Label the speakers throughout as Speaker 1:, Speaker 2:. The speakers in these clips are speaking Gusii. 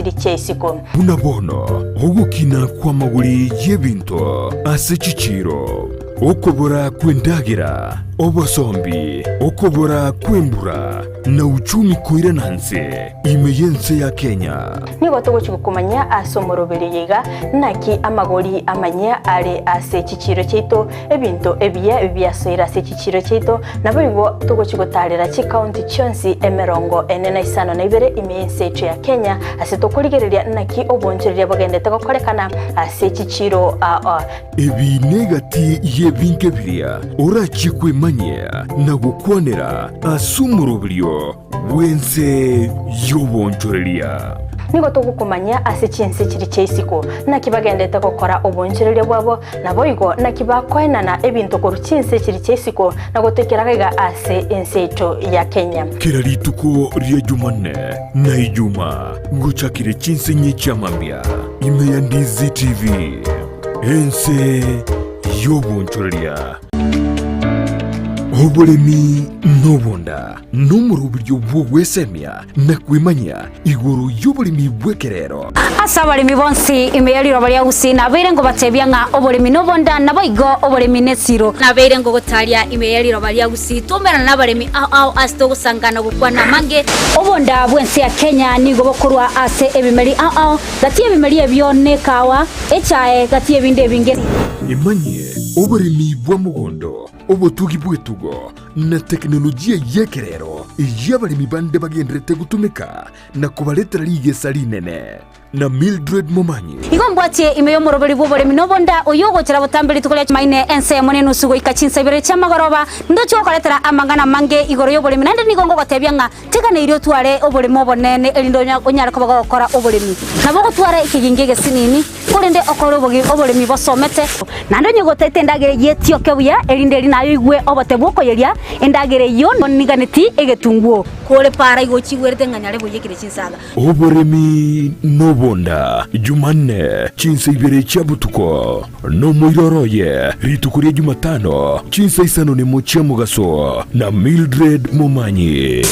Speaker 1: chiri chia isiko.
Speaker 2: Buna bono ogokina kw'amagori y'ebinto ase chichiiro, okobora kw'endagera, obosombi, okobora kw'embura, na uchumi koirana nse ime y'ense ya Kenya.
Speaker 1: Nigo togochia gokomanyia ase omoroberi oyo iga, naki amagori amanyia are ase chichiiro chiaito, ebinto ebiya biasoire ase chichiiro chiaito, naboigo togochia gotaarera chikaunti chionsi emerongo ene na isano na ibere ime y'ense yaito ya Kenya, ase tokorigereria naki oboonchoreria bogendete gokorekana ase chichiiro aa.
Speaker 2: Ebi negati y'ebinto biria orachie kwemanyia na gokwanera ase omoroberio bw'ense y'oboonchoreria.
Speaker 1: Nigo togokomanyia ase chinse chiria chia isiko, naki bagendete gokora oboonchoreria bwabo, naboigo naki bakoenana ebinto korwa chinse chiria chia isiko na gotoikera gaiga ase ense yaito ya Kenya.
Speaker 2: Kera rituko ria Jumanne na Ijuma gochakire chinse inye chia mambia ime ya Ndizi TV, ense y'oboonchoreria. Oboremi nobonda nomoroberio bw'ogwesemia na kwemanyia igoro y'oboremi bw'ekerero.
Speaker 3: Ase abaremi bonsi ime ye riroba ria Gusii nabeire ngobatebia ng'a oboremi nobonda, naboigo oboremi nesiro. Nabeire ngogotaria ime ye riroba ria Gusii twaumerana nabaremi ao ao ase togosanga na gokwana amange. Obonda bw'ense ya Kenya nigo bokorwa ase ebimeri ao ao, gati y'ebimeri ebio nekawa, echae, gati y'ebinde ebinge.
Speaker 2: Emanyie oboremi bwa mogondo, obotugi bw'etugo, na tekinolojia y'ekerero eyio abaremi bande bagendererete gotumeka na kobaretera rigesa rinene. Na Mildred Momanyi.
Speaker 3: Igo mbwatie ime y'omoroberi bw'oboremi nobonda, oyio ogochera botambe rituko ria Chumaine ensemo nenusu goika chinsa ibere chi'amagoroba, ndoche gokoretera amang'ana amange igoro y'oboremi, naende nigo ngogotebia ng'a Teganeirie otware oboremo obonene, erinde onyare koba gogokora oboremi. Nabo ogotwara ekegingi egesinini, korende okore oboremi bosomete. Naende onye gotaete endagera eyio etioke buya, erinde eri naye oigwe obote bw'okoyeria endagera eyio niganeti egetunguo. Kore para igo ochigwerete ng'a nyare boiyekire chinsaga.
Speaker 2: Oboremi nobonda, Jumanne, chinsa ibere chia botuko, nomoiroro oye, rituko ria Jumatano, chinsa isano nemo chia mogaso, na Mildred Momanyi.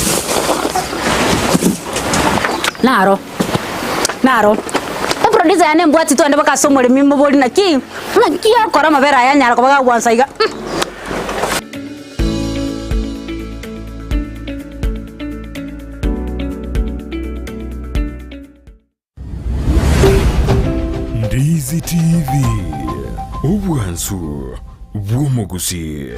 Speaker 3: Naro, naro. Eproducer yane embwati twende mpaka ase omoremi mobori naki, naki okora amabere aya anyare koba gagwansa iga.
Speaker 2: Ndizi TV, obwansu bw'omogusii.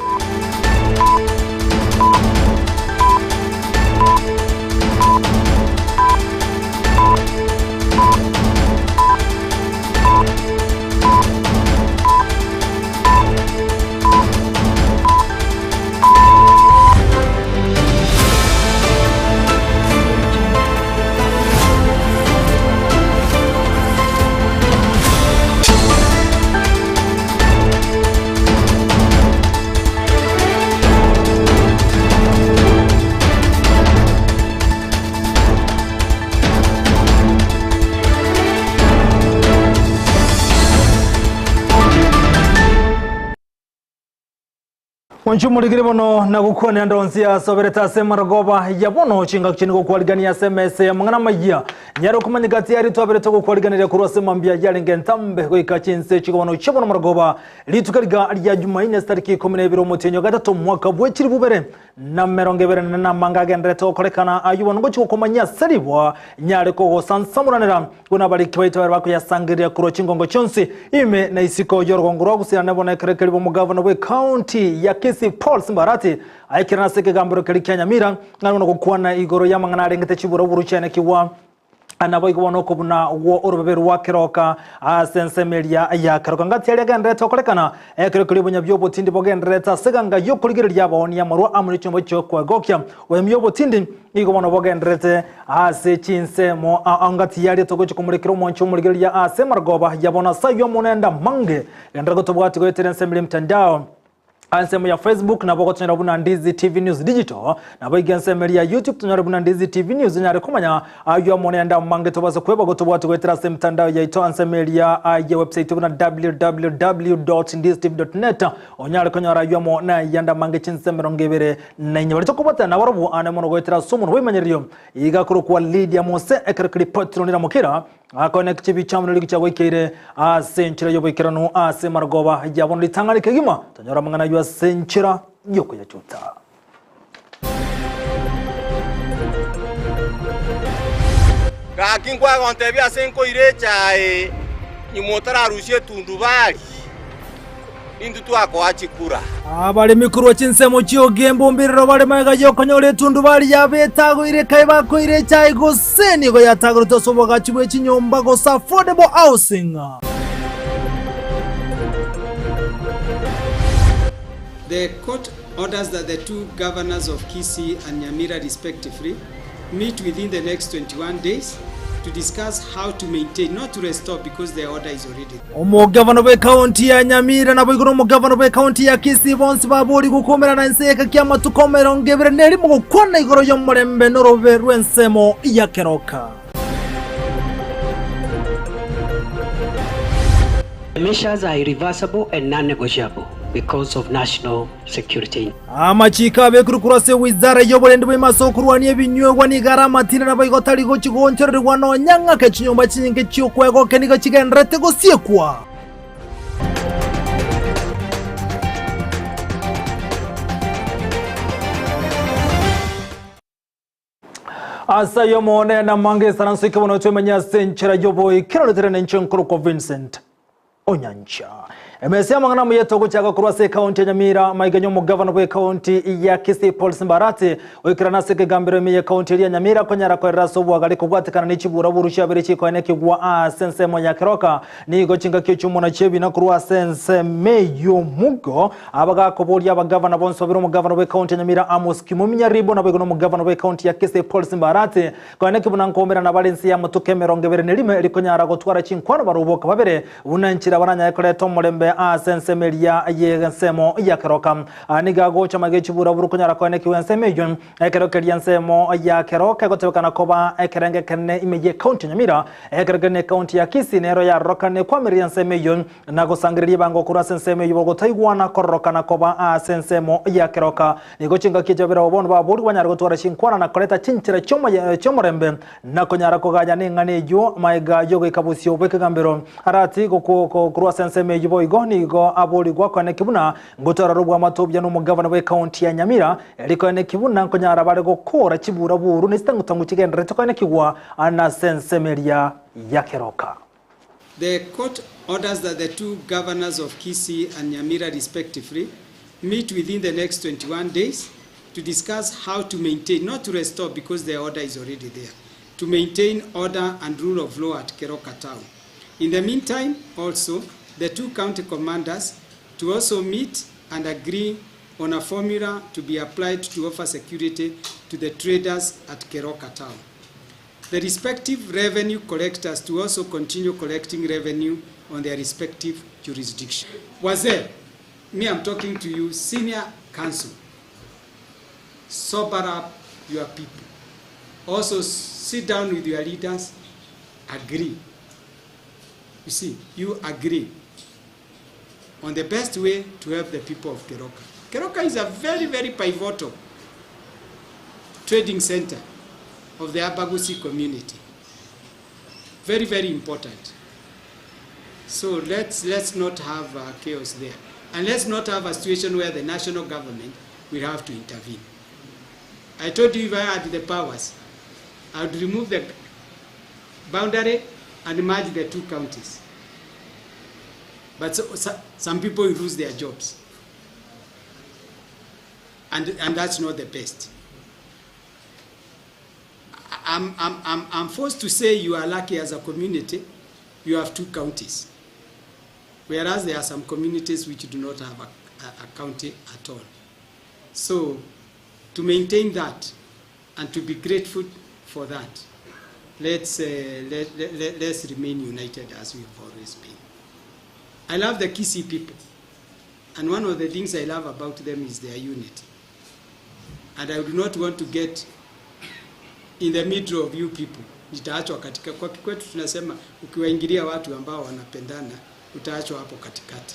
Speaker 4: Mwanche omorigire bono na gokwanera ndonsi asoberete ase marogoba ya bono chingaki chine gokwarigania ase emesa ya mang'ana amayia nyare okomanyeka tiari twaberete gokwariganeria korwa ase mambia yarenge entambe goika chinse chigobono chia bono marogoba rituko riga ria Jumaine sitariki ikomi na ibere omotienyi o gatato omwaka bwe chilifu ibere na merongo ebere na namanga agenderete gokorekana ayio bono ngochia gokomanyia ase ribwa nyare kogosansamoranera Buna abariki baito bare bakoyasangereria korwa chingongo chionsi ime na isiko y'orogongo rwa Gusii naende bono ekero keria bw'omogavana bw'ecounty ya Kisii Paul Simbarati aikerana ase ekegambero keria kia Nyamira ng'a bono gokwana igoro y'amang'ana arengete chiburaburu chianekigwa naboigo bono okobuna gwo orobebe rwa Keroka ase ensemo eria ya Keroka ngati aria agendererete gokorekana ekero keria obonyabia obotindi bogendererete ase eganga y'okorigereria abaonia amarwa amo ne chinyomba chi'okwegokia obonyamia obotindi Nigo bono bogendererete ase chinsemo angati yaria togochia komorekera omwancho omorigereria ase amarogoba ya bono ase ayio amo nende amange. Genderera gotobwatia goetera ensemo eria emitandao. Ensemo ya Facebook nabo ogotonyora buna Ndizi TV News Digital, naboigo ensemo eria ya YouTube tonyore buna Ndizi TV News onyare komanya ayio amo nende amange tobase kweba gotobwati goetera ase emitandao yaito ensemo eria ya website buna www.ndizitv.net onyare konyora ayio amo nayande amange chinse 24. Baria tokobwatana nabarobwo ane mono goetera ase omonwa bw'emanyererio iga korokwa Lydia Mose ekero keri Patron Ramokira Akone chibi chiamo nerigo chiagoikeire ase enchera y'oboikeranu ase marogoba ya bono ritang'ani kegima, tonyore amang'ana ayio ase enchera y'okoyachuta.
Speaker 5: Gaki nkwagontebia ase nkoira echae nyuma otararusia etundubari. Intwe twakoa chikura.
Speaker 4: Abaremi korwa chinsemo chi'ogembomberero bare magega y'okonyora etundubari yabo etagoire ekae bakoira echae gose nigo yatagoretwe ase oboagachi bwe chinyomba gose affordable housing.
Speaker 6: The court orders that the two governors of Kisii and Nyamira respectively meet within the next 21 days to discuss how to maintain, not to restore because the order is already
Speaker 4: Omogavana bw'ekaunti ya Nyamira naboigo nomogavana bw'ekaunti ya Kisii bonsi baboorigwe koumerana inse y'eka ki'amatuko 20 na erimo gokwana igoro y'omorembe n'orobe rw'ensemo ya keroka.
Speaker 7: The measures are irreversible and non-negotiable because of national security.
Speaker 4: Amachiiko abekirwe korwa ase ewizara y'oborendi bw'ime ase okorwania ebinywegwa nigo are amatindi naboigo tari gochia goonchorerigwa nonya ng'ake chinyomba chinyinge chi'okwegokia nigo chigendererete gosiekwa. Ase ayio Omonene amange esaranso eke bono twemenye ase enchera y'oboikeranu tere nenche nkorokwa Vincent Onyancha. Emesa y'amang'ana amuya togochaka korwa ase ekaunti ya Nyamira maiga y'omogavana bw'ekaunti ya Kisii Paul Simbarati goikerana ase ekegambero ime y'ekaunti eria ya Nyamira konyara koerera ase obwagare kobwatekana ne chiburaburu chiabere chikoenekigwa ase ensemo ya Keroka nigo chingaki chi'omona chi'ebina korwa ase ensemo ey'omugo Abagakoboria abagavana bonsi babere omogavana bw'ekaunti ya Nyamira Amos Kimumi Nyaribo naboigo nomogavana bw'ekaunti ya Kisii Paul Simba Arati konya naki buna nkoumerana bare inse y'amatuko 21 rikonyara gotwara chinkwano barobwo babere buna enchera baranyare koreta omorembe ase ensemo eria y'ensemo ya Keroka. Aya nigo agocha magega y'chiburaburu konyara koenekiwa ensemo eyio Ekero keria ensemo ya Keroka egotebekana koba ekerengo ekenene ime y'ekaunti ya Nyamira, ekero keria n'ekaunti ya Kisii nero yarorokane kwamereria ensemo eyio na gosangereria ebango korwa ase ensemo eyio bogotaigwana kororokana koba ase ensemo ya Keroka. Nigo chingaki echio babere abwo bono baborigwe banyare gotwara chinkwana na koreta chinchera chi'omorembe na konyara kogayana eng'ana eyio magega y'ogoika bosio bw'ekegambero. Arati korwa ase ensemo eyio boigo nigo aborigwe akoaneke buna Ngotorora obwamato obuya nomogavana bw'ekaunti ya Nyamira, erio koeneki buna nkonyara bare gokoora chibuura-buru ne chitang'u-tang'u chigendererete koenekigwa nase ensemo eria ya Keroka.
Speaker 6: The court orders that the two governors of Kisii and Nyamira respectively meet within the next 21 days to discuss how to maintain, not to restore because the order is already there, to maintain order and rule of law at Keroka town. In the meantime, also, the two county commanders to also meet and agree on a formula to be applied to offer security to the traders at Keroka town. The respective revenue collectors to also continue collecting revenue on their respective jurisdiction. Wazee, me I'm talking to you, senior council, sober up your people. Also sit down with your leaders, agree. You see, you agree on the best way to help the people of Keroka. Keroka is a very, very pivotal trading center of the Abagusi community. Very, very important. So let's, let's not have uh, chaos there. And let's not have a situation where the national government will have to intervene. I told you if I had the powers, I would remove the boundary and merge the two counties. But so, so, some people will lose their jobs. And, and that's not the best. I'm, I'm, I'm, I'm forced to say you are lucky as a community, you have two counties. Whereas there are some communities which do not have a, a, a county at all. So to maintain that and to be grateful for that, let's, uh, let, let, let's remain united as we've always been. I love the Kisii people. And one of the things I love about them is their unity. And I would not want to get in the middle of you people. Nitaachwa katika, kwa kikwetu tunasema ukiwaingilia watu ambao wanapendana utaachwa hapo katikati.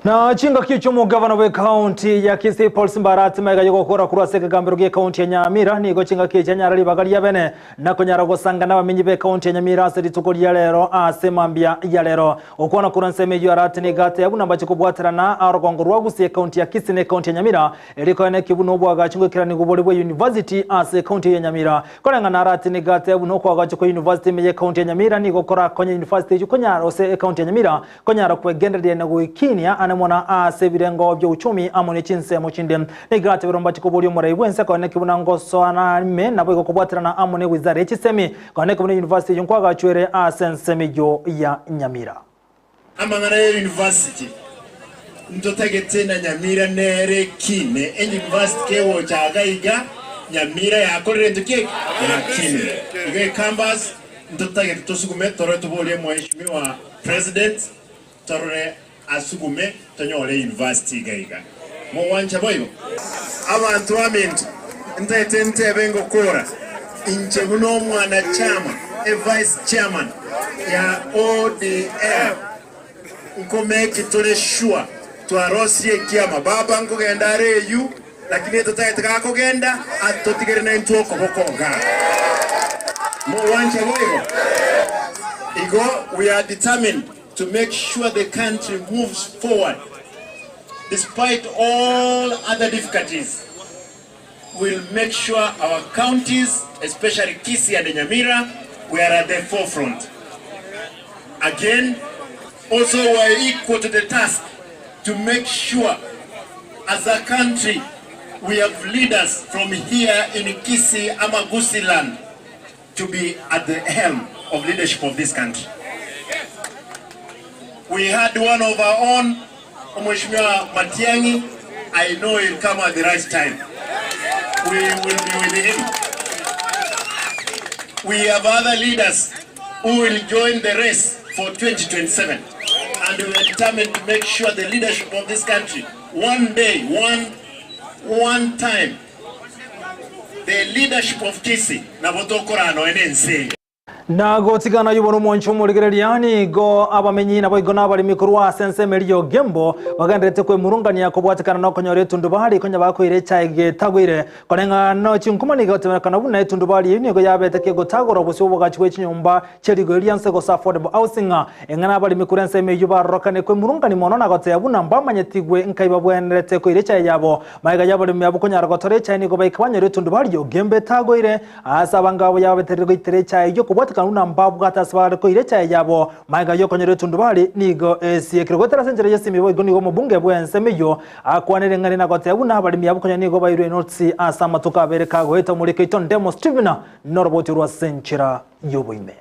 Speaker 4: Na chingaki chi'omogavana bw'ekaunti ya Kisii Paul Simbarati magega y'ogokora korwa ase ekegambero gi'ekaunti ya Nyamira nigo chingaki echi anyara ribaga ria bene na konyara gosanga nabamenyi b'ekaunti ya Nyamira ase rituko ria rero ase mambia ya rero. Gokwana korwa ensemo eyio Arati nigo ateba buna mbache kobwaterana orogongo rwa Gusii ekaunti ya Kisii na ekaunti ya Nyamira erio koeneki buna oboagachi ngoikeranigwa bore bwe university ase ekaunti eyio ya Nyamira. Koreng'ana Arati nigo ateba buna okoagachwa kwa university ime y'ekaunti ya Nyamira nigo korakonye university eyio konyara gose ekaunti ya Nyamira Konyara kwegendereria na goikinia ane mono ase ebirengo bi'ouchumi amo ne chinsemo chinde. Nigo ateberwe mbache koboria omorai bw'ense koeneki buna ngosoana ime naboigo kobwaterana amo ne wizara ye chisemi, koeneki buna university eyio nkoagachwa ere ase ensemo eyio ya Nyamira.
Speaker 8: Amang'ana ya university ntotagete na Nyamira nere ekine. Euniversity kegocha iga iga Nyamira yakorire ento ki eke? Yakinire. Igo ecampus ntotagete tosugume torore toborie Mheshimiwa President torore asugume tonyore university iga iga. Mogwancha boigo? Abanto baminto, ntaete ntebe ngokora inche buna omwana chama, e vice chairman ya ODM, nkomeki tore sure twarosirie ekiama. Baba nkogenda are eywo, lakini etotagete gakogenda atotigere naintwe okoboko igaa. Mogwancha boigo? Igo we are determined to make sure the country moves forward despite all other difficulties. We'll make sure our counties, especially Kisii and Nyamira, we are at the forefront. Again, also we are equal to the task to make sure as a country we have leaders from here in Kisii Amagusi land to be at the helm of leadership of this country. We had one of our own, Mheshimiwa Matiang'i. I know he'll come at the right time. We will be with him. We have other leaders who will join the race for 2027. And we are determined to make sure the leadership of this country, one day, one, one time, the leadership of Kisii, nabo tokorana nonya nense eye.
Speaker 4: Na gotigana oyio bono omwancho omorigereria, nigo abamenyi naboigo nabaremi korwa ase ensemo eria y'Ogembo bagendererete kwemurungania kobwatekana nokonyora etundubari konya bakoira echae getagoire. Koreng'ana chinkuma nigo egoteberekana buna etundubari eyio nigo yabete kegotagora obosio bw'obogachi bwe chinyomba chia rigori ria nse gose affordable housing. Eng'ana abaremi korwa ensemo eyio barorokane kwemurungania mono na goteba buna mbamanyetigwe nkai babwenerete koira echae yabo. Magega y'abaremi abwo konyara gotora echae nigo baika banyora etundubari y'Ogembo etagoire. Aase abange babo yababeterire goitera echae eyio kobwatekana buna mbabwate ase bare koira echae yabo. Magega y'okonyora etundubari nigo esiekire goetera ase enchera y'esimi boigo nigo omobunge bw'ensemo eyio akwanire ng'a na goteba buna abaremi abwo konya nigo bairwe enotisi ase amatuko abere kagoeta omoriko oito Ndemo Stephen noroboti orwo ase enchera y'oboime.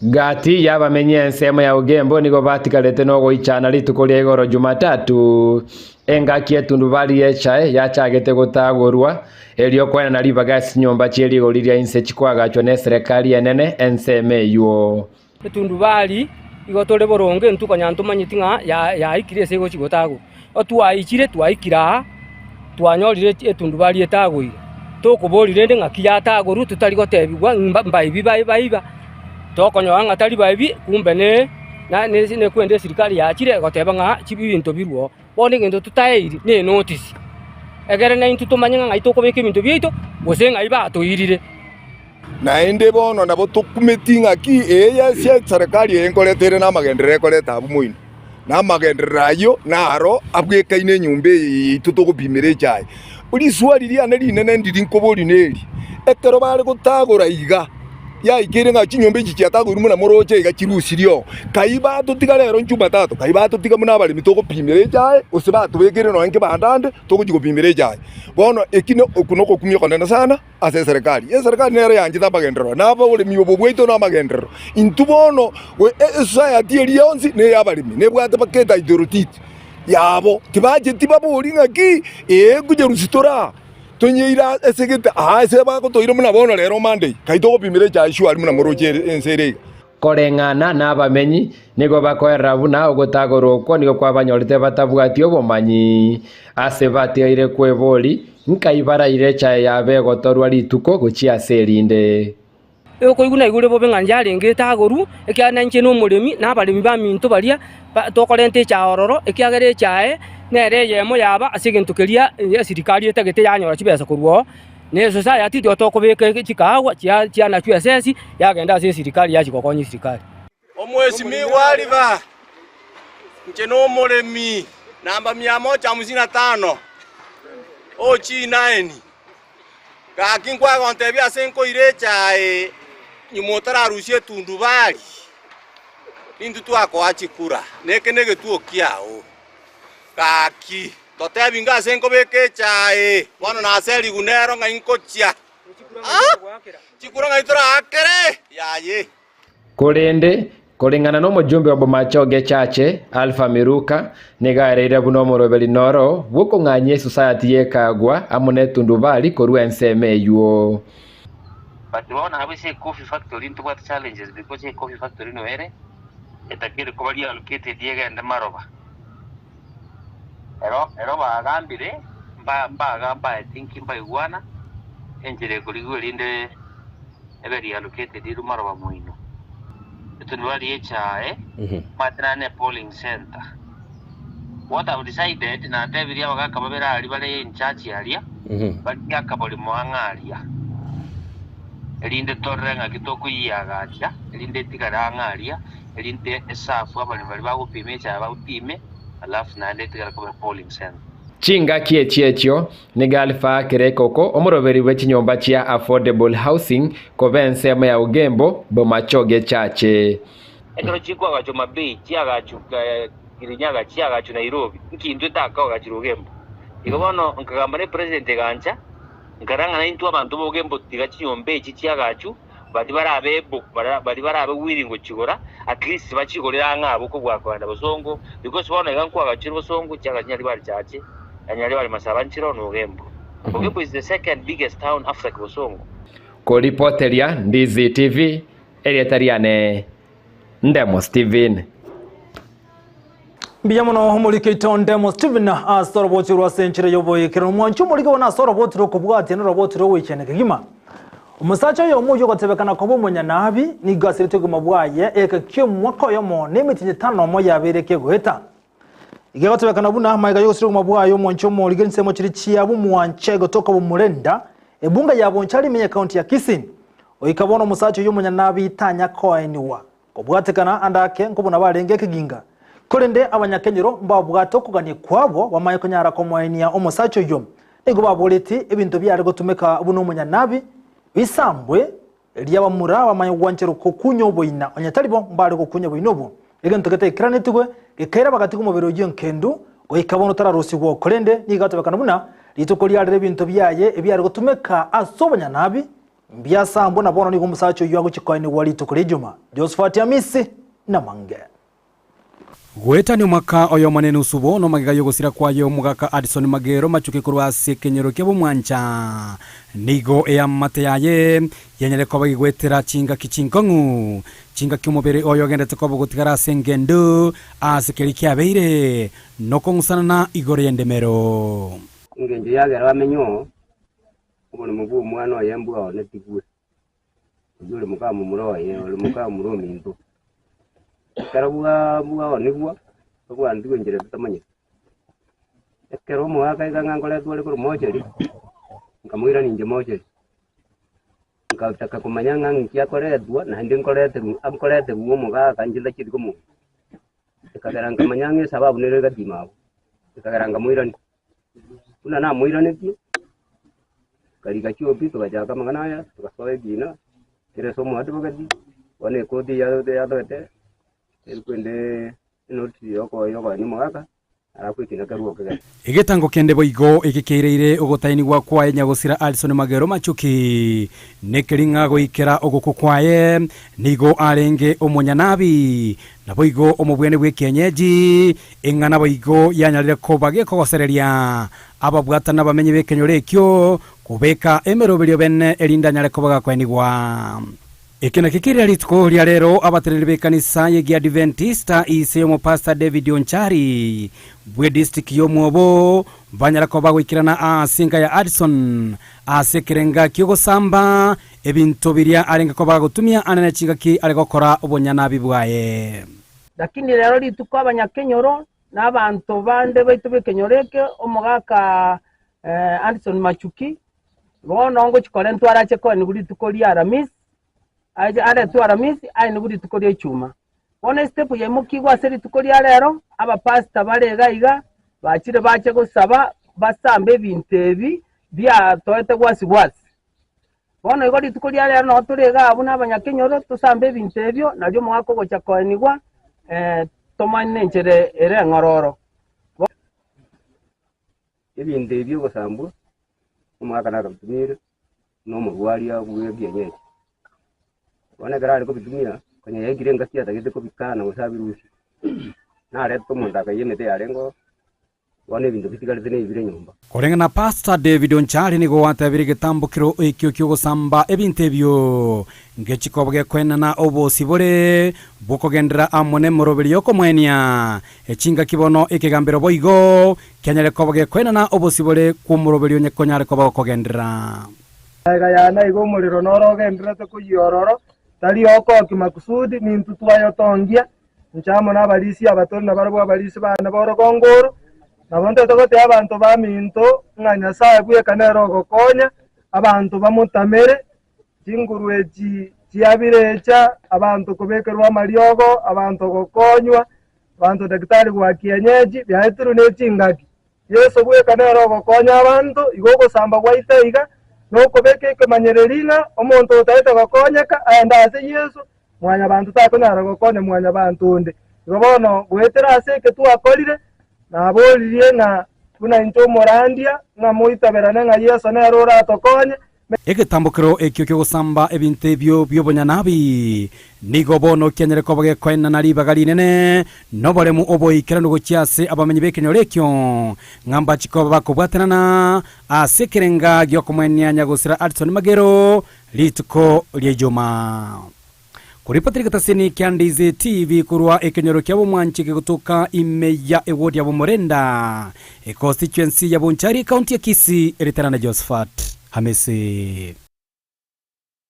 Speaker 9: Gati y'abamenyi ensemo ya Ugembo nigo batigarete nogoichana rituko ria igoro Jumatatu, engaki etundubari y'echae yachagete gotagorwa, erio koenana ribaga ase chinyomba chie rigori ria inse chikoagachwa neserekari enene ensemo eyio.
Speaker 10: Etundubari igo tore boronge intwe konya ntomanyeti ng'a yaikire ase egochi gotagorwa. Otwaichire twaikire aa, twanyorire etundubari etagoire, tokoboria rende ng'aki yatagorwa totari gotebigwa mbaibi baiba, tokonyora ng'a tari baibi kumbe ne nekwende esirikari yachire egoteba ng'a ebinto birwe oo. Bono egento totaeiri ne notice, egere naintwe tomanye ng'a ng'ai tokobeka ebinto biaito gose ng'ai batoirire.
Speaker 11: Naende bono nabo tokumeti ng'aki eye ase eserekari eye nkoreta ere namagenderero ekoreta abwo moino, na amagenderero ayio naro abwekaine enyomba eye yaito togopimera echae. Riswali riane rinene ndiri nkoboria neri, ekero bare gotagora iga, yaikeire ng'a chinyomba echi chiatagoirwe buna moroche iga chirusirie oo, kai batotiga rero Jumatatu, kai batotiga buna abaremi togopimera echae, gose batobekeire nonya nkebanda ande togochia gopimera echae. Bono eki oku nogokumia okonene sana. Ase eserekari. Eserekari nero yanchete amagenderero, na aboremi obo bwaito namagenderero. Intwe bono esociety eria yonsi neyabaremi, nebwate mpaka etitle deed yabo. Tibacheti babori ng'aki ee nkonyerusia tore aa, tonyeire ase gete aa ase bagotoire buna bono rero Monday, kai togopimera echae sure buna moroche ense ere iga.
Speaker 9: Koreng'ana nabamenyi, nigo bakoerera buna ogotagorwa okwo nigo kwabanyorete batabwati obomanyi. Ase batigaire kwebori, nkai baraire echae yabo egotorwa rituko gochia ase erinde.
Speaker 10: Okoigwa naigure bobe ng'a inche arenge etagoru, ekiagera na inche nomoremi, na abaremi baminto baria tokorenta echae ororo, ekiagera echae nere eyemo yaba ase egento keria esirikari etagete yanyora chibesa korwa oo, na esociety nigo tokobeka chikahawa chianachwa esesi yagenda ase esirikari yachia gokonya esirikari.
Speaker 5: Omwesimigwa Aliva, inche nomoremi namba mia moja hamsini na tano, OG9. Gaki nkwagontebia ase nkoira echae nyuma otararusia etundubari, nintwe twakoa chikura, na eke negetuo kiao. Gaki, totebi ng'a ase nkobeka echae, bono nase erigu nero ng'ai nkochia. Ah! Chikura ng'ai toraakere? Yaye.
Speaker 9: Korende, koreng'ana nomojumbe o Bomachoge Chache, Alpha Miruka, nigo aereire buna omoroberi noro bw'okong'anyia esosayati y'ekagwa amo netundubari korwa ensemo eyio.
Speaker 12: But bono abwo ase ecoffee factory ntobwate challenges because ecoffee factory no ere etakeire koba reallocated egende maroba. Ero ero bagambire mba mbagamba I think mbaigwana enchera ekorigwa erinde ebe reallocated irwe maroba moino. Etundubari y'echae omanyete naende ne polling centre. What I've decided natebirie abagaka babere aria bare in charge aria barigie akaborimo ang'e aria erinde torore ng'aki tokoyiagacha erinde etigare ang'e aria erinde esafu abaremi baria bagopima echae bapime alafu naende etigare koba polling centre.
Speaker 9: Chingaki echi echio, nigo Alpha Kerekoko, omoroberi bwe chinyomba chia Affordable Housing, koba ensemo ya Ugembo, Bomachoge Chache.
Speaker 12: Ekero chikoagachwa Mabei, chiagachwa Kirinyaga, chiagachwa Nairobi, nki intwe takoagachire Ogembo? Igo bono nkagamba ne president egancha, nkarora ng'a naintwe abanto b'Ogembo tiga chinyomba echi chiagachwe, baria barabe able, baria barabe willing gochigora, at least bachigorere ang'e abwo kobua kogenda bosongo, because bono iga nkoagachire bosongo, chiagachwa Nyaribari Chache, na Nyaribari Masaba nchire one Ogembo. Ogembo is the second biggest town after Kibosongo.
Speaker 9: Koripoteria Ndizi TV, erieta riane Ndemo Steven.
Speaker 4: Mbuya mono omorike oito Ndemo Steven ase orobochi rwa ase enchera y'oboyekero. Omwanchi omorike bono ase oroboti rw'okobwatia na oroboti rw'ogoichana kegima. Omosacha oyomo oyio ogotebekana koba omonyanabi nigo asirete obogima bwaye egeka ki'omwaka oyomo na emetienyi etano nomo yabeire kegoeta. Iga egotebekana buna amaiga y'ogosira obogima bwaye omwanchi omorike ensemo chiria chia bomwancha egotoka bomorenda, ebunga ya Bonchari ime y'ekaunti ya Kisii. Goika bono omosacha oyio omonyanabi tanya koenigwa. Kobwatekana ande ake nkobuna barenge ekeginga. Korende abanyakenyoro mbabwate okogania kwabo bamanye konyara komoenia omosacha oyio. Nigo baboretie ebinto biare gotumeka buna omonyanabi, bisambwe, erio abamura bamanye gwancherwa gokunya oboina, onye tari bo mbare gokunya oboina obwo. Egento getaikeranetigwe gekaira bagatiga omobere oyio enkendu, goika bono tararusigwa. Korende nigo atebekana buna rituko riarire ebinto biaye ebiare gotumeka ase obonyanabi, Mbiasambwe na bono nigo omosacha oyio agochia koenigwa rituko ri'ejuma. Josafati Amisi namange.
Speaker 13: Goetania omwaka oyomo na enusu bono magega y'ogosira kwaye omogaka Addison Magero Machuki korwa ase ekenyoro kia Bomwancha nigo eamate yaye yanyare koba egoetera chingaki chinkong'u chingaki omobere oye ogendete koba ogotigara ase engendo ase keria kiabeire nokong'usanana igoro y'endemero.
Speaker 14: Engencho yagera bamenye oo, Oborimo bw'omwana oye mbwaonetigwe, oyio ore mokamomura oye, ore mokamomura ominto. Ekero bwaonigwa, tobwantigwe enchera totamanyeti. Ekero omogaka aika ng'a nkoretwa ore korwa mochari, nkamoirania inche mochari. Ngataka komanya ng'a nki akoretwa, naende nkoreterwa nkoreterwa omogaka inche ntachieti komocha. Ekagera nkamanya ng'a esababu nere egatima abwo, ekagera nkamoirania. Buna namoiranetie, nkarika chiobi togachaka amang'ana aya, togasoa ekina, kera ase omoadvocate, bono ekoti yatoete, erikwende enotisi yokoenia omogaka, alafu ekina kerwe okegere.
Speaker 13: Egetango kende boigo egekeireire ogotainigwa kwaye nyagosira Alison Magero Machuki, nekeri ng'a goikera ogokwa kwaye nigo arenge omonyanabi, Naboigo omobwene bw'ekienyeji, eng'ana boigo yanyarire koba gekogosereria ababwatani na abamenyi b'ekenyoro ekio, kobeka emeroberio bene erinde anyare koba gakoenigwa. Eke nakio keria rituko ria rero abateneneri b'ekanisa y'Egiadiventista ise y'omopastor David Onchari bw'edistrict y'Omwobo banyara koba bagoikerana ase enka ya Addison ase ekerenga ki'ogosamba ebinto biria arenge koba agotumia anene chingaki are gokora obonyanabi bwaye.
Speaker 15: Lakini rero rituko abanyakenyoro na abanto bande baito b'ekenyoro eke, omogaka Anderson Machuki, bono ngochia korentwa arache koenigwa rituko ria Aramisi, ache aretwe Aramisi aenigwe rituko ria Ichuma. Bono estep yaimokigwe ase rituko ria rero, abapastor bare iga iga bachire bache gosaba basambe ebinto ebi biatoete gwasi gwasi. Bono igo rituko ria rero nao tore iga abwo nabanyakenyoro, tosambe ebinto ebio, nario omogaka ogocha koenigwa, tomanye nenchera ere eng'ororo.
Speaker 14: Ebinto ebi ogosambwa, omogaka nakabitumire, na omorwaria bw'ekienyeji. Bono ekero are kobitumia, konya yaikire engaki atagete kobikana gose abirusie, narete omonto akaiya emete yarenge oo, bono ebinto bitigarete nebire nyomba.
Speaker 13: Koreng'ana na Pastor David Onchari nigo atebire egetambokero ekio ki'ogosamba ebinto ebio ngechikoba gekoenana obosibore bw'okogenderera amo nemoroberi y'okomoenia echingaki bono ekegambero boigo kianyare koba gekoenana obosibore kw'omoroberi onye konyare koba gokogenderera.
Speaker 16: Magega yane iga omorero noro ogendererete koyia ororo, tari okoki makusudi, nintwe twayotongia, inche amo nabarisia abatori nabarabwo abarisia baane b'orogongo oro. Nabo ntete gotebia abanto baminto ng'a Nyasae bweka nere ogokonya, abanto bamotamere, chinguru echi chiabirecha, abanto kobekerwa amariogo, abanto gokonywa, abanto daktari gwa kienyeji, biaetirwe ne chingaki. Yeso bweka nere ogokonya abanto, igo ogosamba gwaito iga nokobeka ekemanyereri ng'a omonto otaete gokonyeka aende ase Yeso, mwanyabanto takonyara gokonya mwanyabanto onde. Igo bono goetera ase eke twakorire, naboririe ng'a buna inche omorandia, ng'a moitaberane ng'a Yeso nere oratokonye.
Speaker 13: Egetambokero ekio ki'ogosamba ebinto ebio bi'obonyanabi nigo bono kianyare koba gekoenana ribaga rinene noboremu oboikeranu gochia ase abamenyi b'ekenyoro ekio, ng'a mbachi koba bakobwatanana ase ekerenga gi'okomoenia nyagosira Addison Magero rituko ria Ijumaa. Koripotera egetaseni kia Ndizi TV korwa ekenyoro kia Bomwanchi kegotoka ime ya eward ya Bomorenda, econstituency ya Bonchari, ekaunti ya Kisii, eritana na Josephat Hamisi.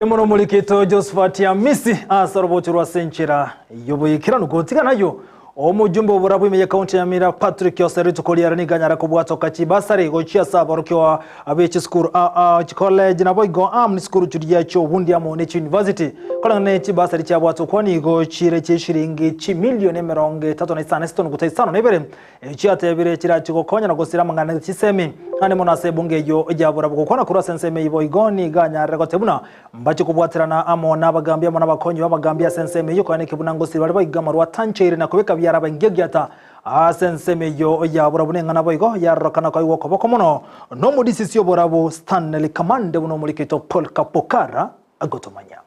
Speaker 4: Mono omorikito Josephat Hamisi ase orobocho rwa ase enchera y'oboikeranu gotiga nayo omojumbe oborabu ime y'ekaunti ya Nyamira Patrick Osero rituko riare nigo anyare kobwatoka chibasari gochia ase aborokigwa Abe chisukuru aa, chicollege naboigo amo nechisukuru chiria chi'obundi amo ne chiuniversity. Koreng'ana ne chibasari chiabwate okwo nigo chire chi'eshiringi chimilioni 36 na isano isano na ibere, echio chiatebire chirachi gokonya na gosira amang'ana ne chisemi. Naende mono ase ebunge eyio yaborabwo gokwana korwa ase ensemo eyio boigo nigo anyarire goteba buna mbache kobwaterana amo nabagambi amo nabakonyi b'abagambi ase ensemo eyio koeneki buna ngosira bare boigo amarwa atancheire na kobeka biara abaingegiata Ase ensemo eyio ya borabu neng'ana boigo yarorokana koigwa okoboko mono nomodisisi oborabu Stanley Kamande buna omoriki oito Paul Kapokara agotomanya.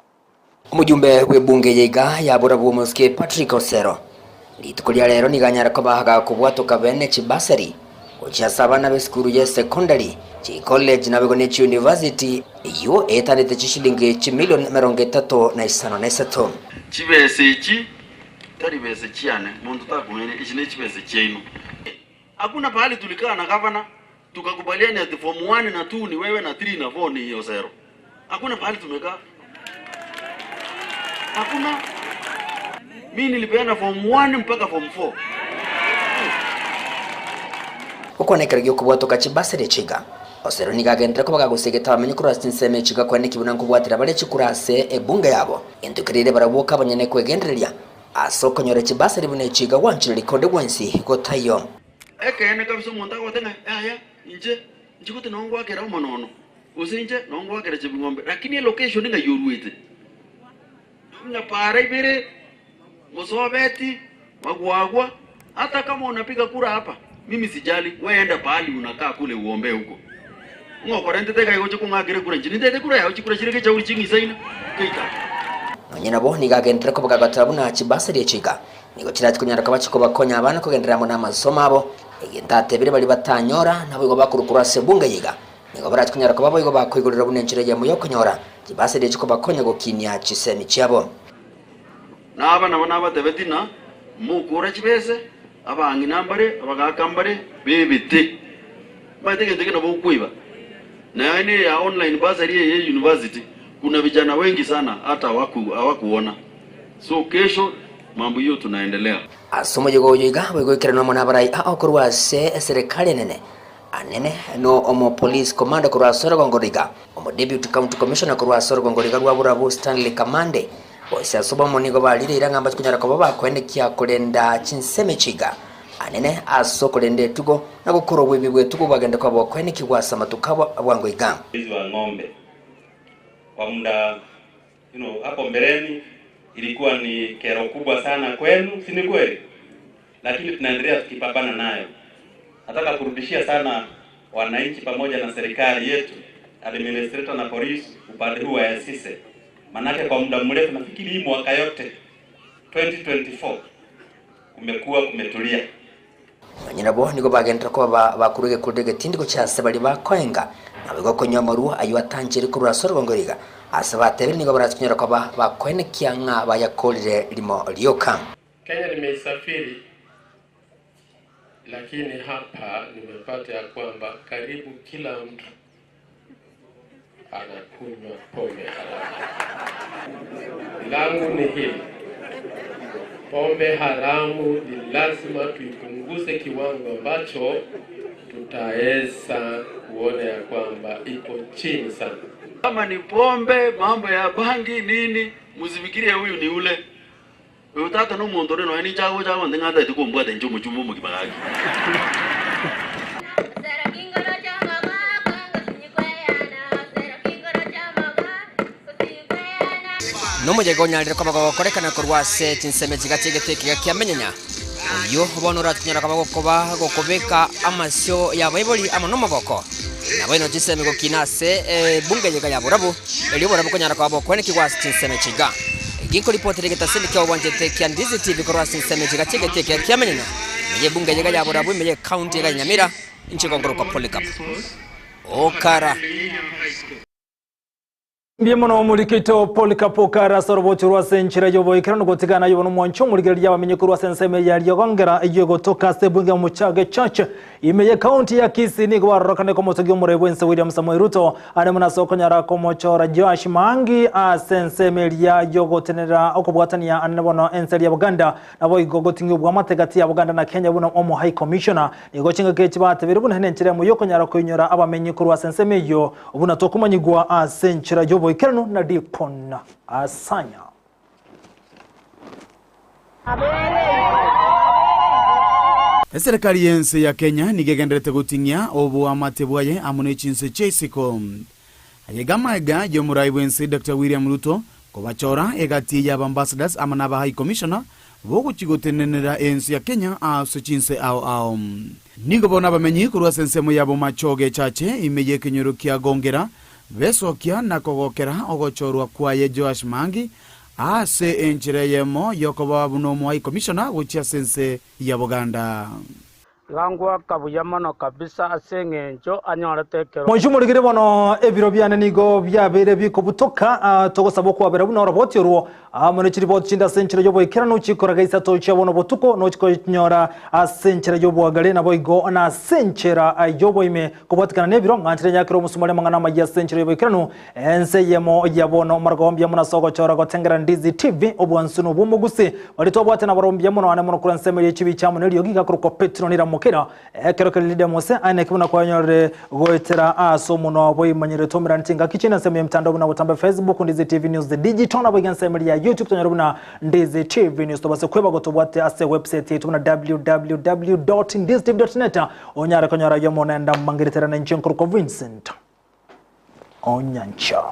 Speaker 17: Omojumbe bw'ebunge eye iga ya borabu omosike Patrick Osero rituko ria rero nigo anyare koba gakobwatoka bene chibasari gochia ase abana b'esukuru ye secondary, chicollege naboigo ne chiuniversity eyio eetanete chishilingi chimilion 35.
Speaker 18: Chibesa echi Tari besa chiane, monto takumanya, echi nechibesa chiaino. Hakuna pahali tulikaa na gavana tukakubaliana ati form 1 na 2 ni wewe na 3 na 4 ni Osero. Hakuna pahali tumekaa. Hakuna. Mimi nilipeana form 1 mpaka form 4.
Speaker 17: Gokwana ekero gi'okobwatoka chibasari echiga, Osero nigo agenderere koba gagosegeta abamenyi korwa ase chinsemo echiga koene ki buna nkobwatera bare chikura ase ebunge yabo. Gento keria ere barabwo kabanyene kwegendereria ase okonyora chibasari buna echi iga gwanchire rikonde gwensi gotaiyo.
Speaker 18: Ekeene kabisa omonto agote ng'a yaya inche inche gose noo ngwakera omonono, gose inche noo ngwakera chebing'ombe, lakini elocation ng'ai oruete? Ng'a para ibere, mosobeti, magwagwa, hata kama unapiga kura hapa, mimi sijali, we enda pahali unakaa kule uombee huko. Ng'a okorentete iga igocha kong'akera ekura inche nintete ekura yao chikura chire gechauri ching'isaine keita.
Speaker 17: Nonya nabo nigo agenderere koba gagoteba buna chibasari echi iga nigo chirache konyara koba chikobakonya abana kogenderera amo namasomo abo, egento atebire baria batanyora naboigo bakorwa korwa ase ebunge eye iga nigo barache konyara koba boigo bakoigorera buna enchera eyemo yokonyora. Chibasari echi kobakonya gokinia chisemi chiabo.
Speaker 18: Na aba nabo nabatebetie ng'a mokora chibese, abang'ina mbare, abagaaka mbare bebete. Omanyete egento ekio nabo okoiba. Naende eya online bursary eye ya university kuna vijana wengi sana hata hawakuona. So kesho mambo hiyo tunaendelea.
Speaker 17: Ase omoyega oyo iga boigoikeranwa amo nabarai ao korwa ase eserekari enene, anene no omo police commander korwa ase orogongo riga, omo deputy county commissioner korwa ase orogongo riga rwa Borabu Stanley Kamande. Bonsi ase obomo nigo barire eira ng'a mbache konyara koba bakoenekia korenda chinsemo chiga anene ase okorenda etugo na gokora oboibi bw'etugo bwagende koba bokoenekigwa ase amatuko abo bwango iga.
Speaker 19: Wizi wa ng'ombe kwa muda you know, hapo mbeleni ilikuwa ni kero kubwa sana kwenu, si ni kweli? Lakini tunaendelea tukipambana nayo. Nataka kurudishia sana wananchi pamoja na serikali yetu, administrator na polisi upande huu wa Esise, manake kwa muda mrefu, nafikiri hii mwaka yote 2024 kumekuwa kumetulia.
Speaker 17: Nonye nabo nigo bagenderera koba bakorwa egekundi egetindi gochia ase baria bakoenga, naboigo konywa amarwa ayio atanchire korwa ase orogongo riga, ase batebire nigo barache konyora koba bakoenekia ng'a bayakorire rimo rioka.
Speaker 20: Kenya nimeisafiri, lakini hapa nimepata ya kwamba karibu kila mtu anakunywa pombe haramu. Langu ni hili, pombe haramu ni lazima tuipunguze kiwango ambacho tutaweza kuona ya kwamba iko chini sana.
Speaker 18: Kama ni pombe, mambo ya bangi nini, msifikirie huyu ni ule. Uyu tata no omonto ore nonya ninche agocha agonte ng'a tataeti kombwata inche omochumba omogima gaki.
Speaker 17: Nomoyega onyarire koba gogokorekana korwa ase chinsemo chiga chi'egete ekiya kia menyenya, oyio bono oratunyare koba gokoba gokobeka amasio y'abaibori amo nomogoko. Naboino chisemi gokina ase ebunge eyega ya borabu, erio borabu konyara koba bokwenekigwa ase chinsemo chiga. Ginkoripotera egetaseni kia obwanchete kia Ndizi TV korwa ase ensemo echiga chi'egeti ekiya kia menyenya, ime y'ebunge eyega ya borabu ime y'ecounty eyega ya Nyamira, inche gongorokwa Polycarp Okara.
Speaker 4: Mbuya mono omorikito Polycarp Okara ase orobocho rwa ase enchera y'oboikeranu gotigana aye bono omwancho omorigereria abamenyi korwa ase ensemo eye ya Riogongera eyio egotoka ase ebunge ya Muchage Church ime ye county ya Kisii nigo barorokane komotogia omorei bwense William Samoei Ruto are buna ase okonyara komochora Joash Maangi ase ensemo eria yogotenenera okobwatania anene bono ense eria Buganda Naboigo goting'ia obwamate gati ya Buganda na Kenya buna omo High Commissioner. Nigo chingaki echi batebire buna nenchera emo yokonyara koinyora abamenyi korwa ase ensemo eyio buna tokomanyigwa ase enchera y'oboikeranu na Dipon Asanya.
Speaker 13: Eserekari y'ense ya Kenya nigo egendererete goting'ia oboamate bwaye amo ne chinse chia isiko. Ayega amaega y'omorai bw'ense Doctor William Ruto kobachora egati y'abambassadors amo n'aba High Commissioner bogochia gotenenera ense ya Kenya ase chinse ao ao. Nigo bono abamenyi korwa ase ensemo ya Bomachoge Chache ime y'ekenyoro kia Gongera besokia na kogokera ogochorwa kwaye Joash Maangi ase enchera eyemo y'okoba buna omo High Commissioner gochia ase ense ya Buganda.
Speaker 21: Iga ngoaka buya mono kabisa ase engencho anyorete ekero.
Speaker 4: Moinche omorigire bono ebiro biane nigo biabeire bikobutoka, ah, togosaba okwabera buna oroboti orwo, amo ne chiriboti chinde ase enchera y'oboikeranu chikoraga isato chia bono botuko, nochikonyora ase enchera y'oboagare, naboigo nase enchera y'oboime. Kobwatikana nebiro, ng'anchire nyakere omosumari amang'ana amayia ase enchera y'oboikeranu, Ense eyemo ya bono omorwego mbuya mono ase ogochora gotengera Ndizi TV, obwansu na obw'omogusi. Baria twabwate nabarobwo mbuya mono ane mono korwa ensemo eria chibicha amo neriogi igakorokwa Petro Niramokera. Ekero keria Didemos aye naki buna kwanyorire goetera ase omonwa bweimanyire tomerane chingaki chinde ensemo y'emitandao buna botambe Facebook Ndizi TV News Digital naboigo ensemo eria ya YouTube tonyore buna Ndizi TV News tobase kweba gotobwate ase website yaito buna www.ndizitv.net onyare konyora ayio mono enda mbangereterane inche nkorokwa Vincent. Onyancha.